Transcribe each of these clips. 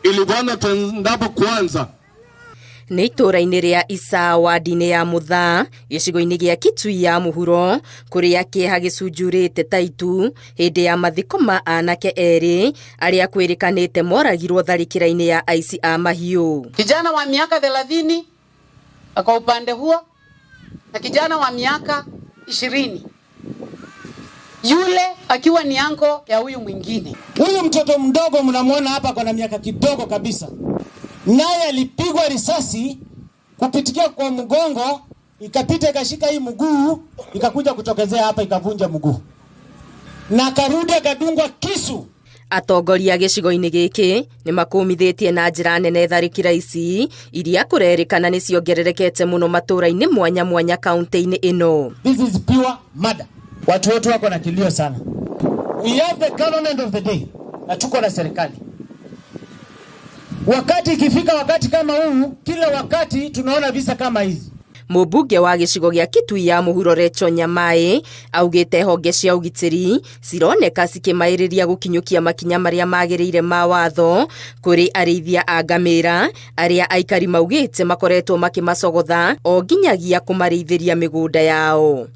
Ili Bwana tuendapo kuanza Nĩ itũũra-inĩ rĩa Isaa wadi-inĩ ya Mũthaa gĩcigo-inĩ gĩa Kitui ya mũhuro kũrĩa kĩeha gĩcunjurĩte ta itu hĩndĩ ya mathiko ma anake erĩ arĩa kwĩrĩkanĩte moragirwo tharĩkĩra-inĩ ya aici a mahiũ. Kijana wa miaka 30 kwa upande huo na kijana wa miaka 20, yule akiwa ni anko ya huyu mwingine. Huyu mtoto mdogo mnamwona hapa kwa na miaka kidogo kabisa, naye alipigwa risasi kupitikia kwa mgongo, ikapita ikashika hii mguu, ikakuja kutokezea hapa, ikavunja mguu, na karudi akadungwa kisu. Atongoria gĩcigo-inĩ gĩkĩ nĩ makũmithĩtie na njĩra nene tharĩkĩra ici iria kũrerĩkana nĩ ciongererekete mũno matũũra-inĩ mwanya mwanya kaunti-inĩ ĩno. This is pure murder. Watu wetu wako na kilio sana. We have the government of the day na tuko na serikali. Wakati ikifika wakati kama huu, kila wakati tunaona visa kama hizi. Mũmbunge wa gĩcigo gĩa Kitui ya mũhuro Rachel Nyamai augĩte honge cia ũgitĩri cironeka cikĩmaĩrĩria gũkinyũkia makinya marĩa magĩrĩire ma watho kũrĩ arĩithia a ngamĩra arĩa aikari maugĩte makoretwo makĩmacogotha o nginyagia kũmarĩithĩria mĩgũnda yao.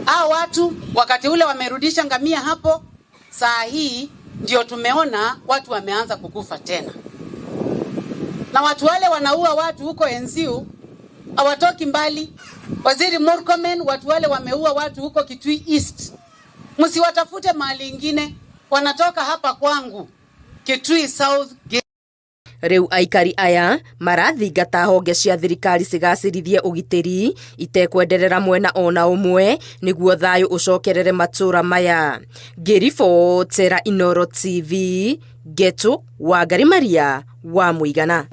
Hao watu wakati ule wamerudisha ngamia hapo, saa hii ndio tumeona watu wameanza kukufa tena, na watu wale wanaua watu huko Enziu hawatoki mbali. Waziri Murkomen, watu wale wameua watu huko Kitui East, msiwatafute mahali ingine, wanatoka hapa kwangu Kitui South. Rĩu aikari aya marathingata honge cia thirikari cigacĩrithie ũgitĩri itekwenderera mwena ona ũmwe nĩguo thayũ ũcokerere matũũra maya. Ngĩribotera Inooro TV, Ngetu Wangari Maria wa Mũigana.